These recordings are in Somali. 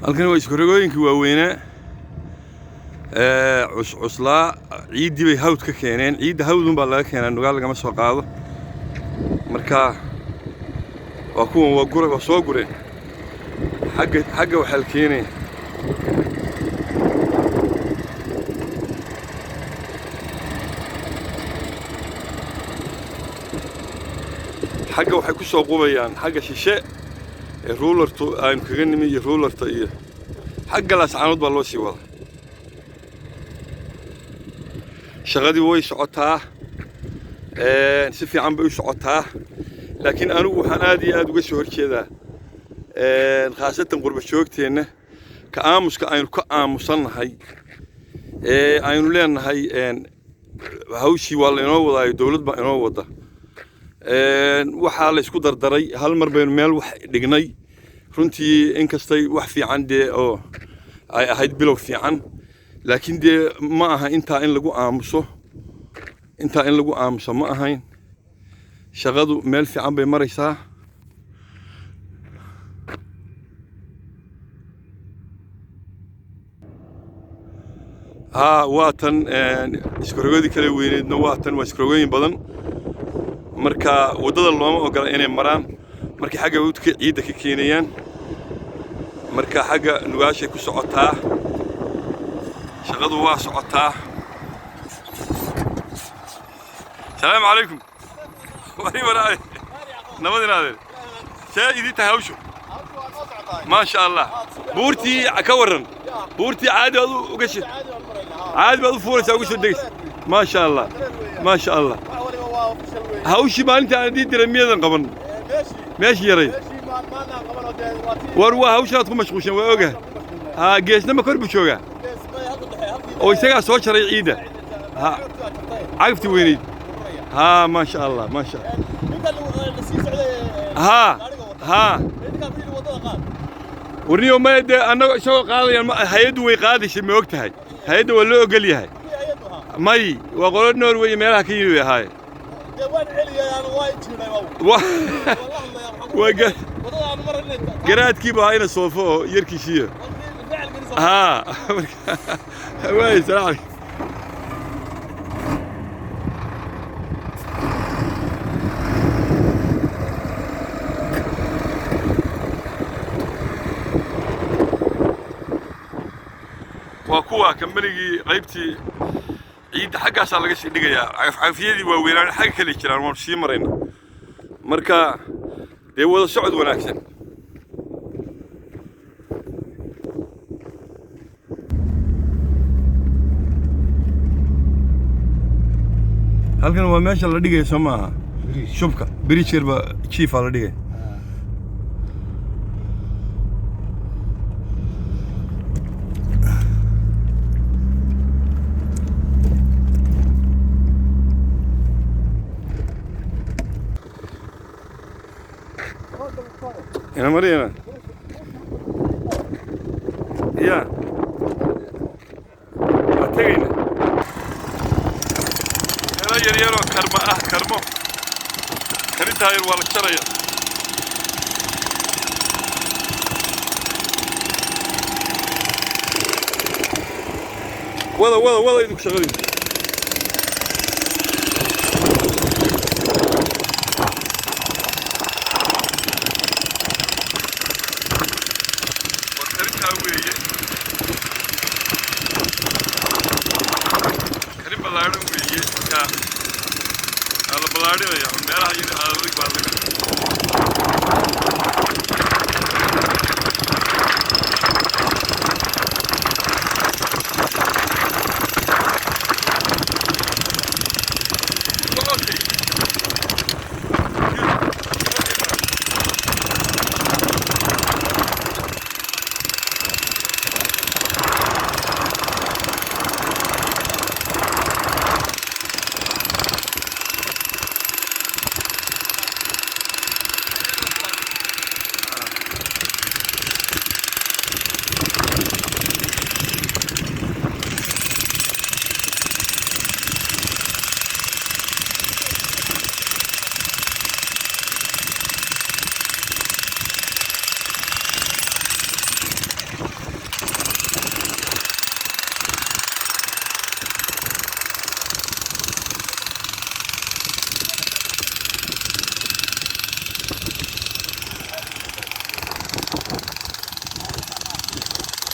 Halkan waa iskarogooyinkii waaweynaa ee cuscuslaa. Ciiddii bay hawd ka keeneen. Ciidda hawdun baa laga keenaa, Nugaal lagama soo qaado. Marka waa kuwan, waa gura, waa soo gureen. Xagga waxaa la keenaya xagga, waxay ku soo qubayaan xagga shishe ee ruulartu aynu kaga nimi iyo ruularta iyo xagga Laascaanood baa loo sii wada. Shaqadii way socotaa, si fiican bay u socotaa, laakiin anigu waxaan aad iyo aad uga soo horjeedaa, khaasatan qurba joogteenna, ka aamuska aynu ka aamusannahay ee aynu leenahay hawshii waa lainoo wadaayo, dowlad baa inoo wada. Waxaa la isku dardaray hal mar baynu meel wax dhignay. Runtii inkastay wax fiican dee oo ay ahayd bilow fiican, laakiin dee ma aha intaa in lagu aamuso, intaa in lagu aamuso ma ahayn. Shaqadu meel fiican bay maraysaa. Haa, waa tan iskarogadii kale weyneedna, waa tan, waa iskarogooyin badan. Marka waddada looma ogola inay maraan markay xagga udka ciidda ka keenayaan. Marka xagga Nugaashay ku socotaa, shaqadu waa socotaa. Salaamu calaykum. Wari waraay, nabad inaadeen, see idin tahay hawshu? Maasha Allah. Buurtii ka warran? Buurtii caadi baad uga caadi baad u fuulaysaa, uga soo degaysa. Maasha Allah, maasha Allah. Hawshii maalintii aan idiin diray miyadan qaban meeshii yaray? War waa hawshaad ku mashquulshan, waa ogahay. Haa, geesna ma kor buu joogaa oo isagaa soo jaray ciidda. Ha, cagafti weynayd. Haa, maasha Allah, maasha Allah. Haa haa, warniyo maya dee annago isagoo qaadayaan hay-addu way qaadaysay, ma og tahay? Hay-adda waa loo ogol yahay. May, waa qolo Norway iyo meelaha ka yimi bay ahaaye. Waa garaadkii baa ina soofo oo yarkiisiiyo. Haa, waay, salaam calaykum. Waa kuwa kambanigii qaybtii ciidda, xaggaasaa laga sii dhigayaa. Cagafcagafyadii waaweynaan xagga kale jiraan, waanu sii marayna. Marka dee wada socod wanaagsan. Halkan waa meesha la dhigaya, soo maaha? Shubka bridge yar baa jiifaa la dhigaya. Ina mariyana ya waa tegayna. Meelo yar yaroo karma ah, karmo karintaa yar waa la jaraya. Wada, wada, wada idinku shaqadiin. Waa karintaa weeye, karin ballaadhan weeye. Marka waa la ballaadhinaya meelaha yar adag baa laga Okay. Good. Okay, man.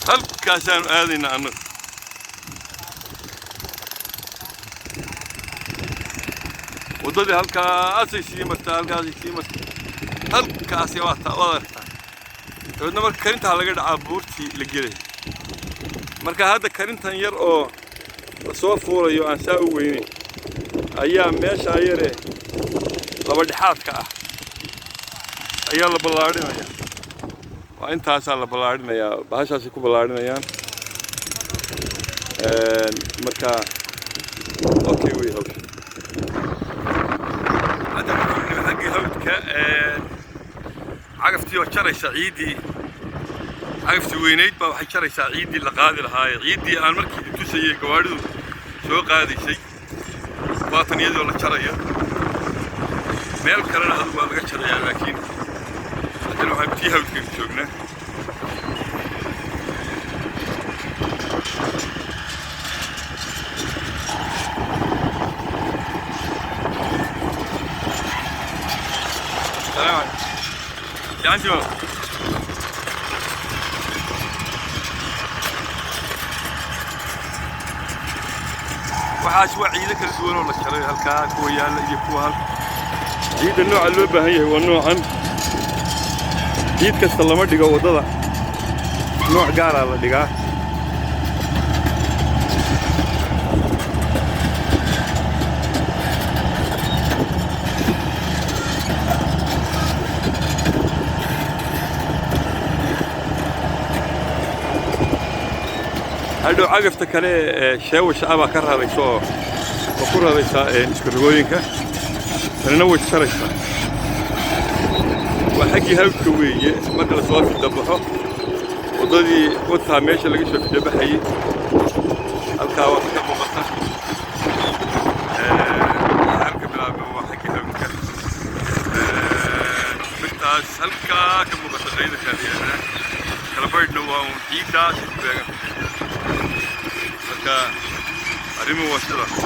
Halkaasaanu aadaynaa annagu. Waddadii halkaasay sii martaa, halkaasay sii martaa, halkaasi waa taa, waad aragtaa. Dabeedna marka karintaa laga dhacaa buurtii la gelay. Marka hadda karintan yar oo lasoo fuulayo aan saa u weyneyn ayaa meeshaa yare laba dhexaadka ah ayaa la ballaadhinayaa. Waa intaasaa la ballaadhinayaa, bahashaasay ku ballaadhinayaan. Marka okay wey hawsha. Hadda waxaan xaggii hawdka, cagaftii oo jaraysa ciiddii. Cagaftii weynayd baa waxay jaraysaa ciiddii la qaadi lahaaye, ciiddii aan markii tusayay gawaadhidu soo qaadaysay. Waatan iyadoo la jarayo. Meel kalena adigu waa laga jarayaa, laakiin haddana waxaan tii hawdkaynu joognaa. Salaam calaykum. Gacantii ma waxaas waa ciido kala duwan oo la jaray, halkaa kuwa yaalla iyo kuwa halka. Ciidda nooca loo baahan yahay waa noocan. Ciid kasta lama dhigo waddada, nooc gaaraa la dhigaa. Hadhow cagafta kale ee sheewasha ah baa ka raraysa oo ku raraysa isku rogooyinka. Tanina way jaraysaa. Waa xaggii hawdka weeye. Marka lasoo fidabaxo waddadii wataa meesha laga soo fidabaxayey, halkaa waa ka muuqata. Halka bilaabma waa xaggii hawdka. Midtaas halkaa ka muuqata qaydankaa la yidhahdaa. Kala baydhna waa un ciiddaas ku beegan. Marka arrimuhu waa sidaa.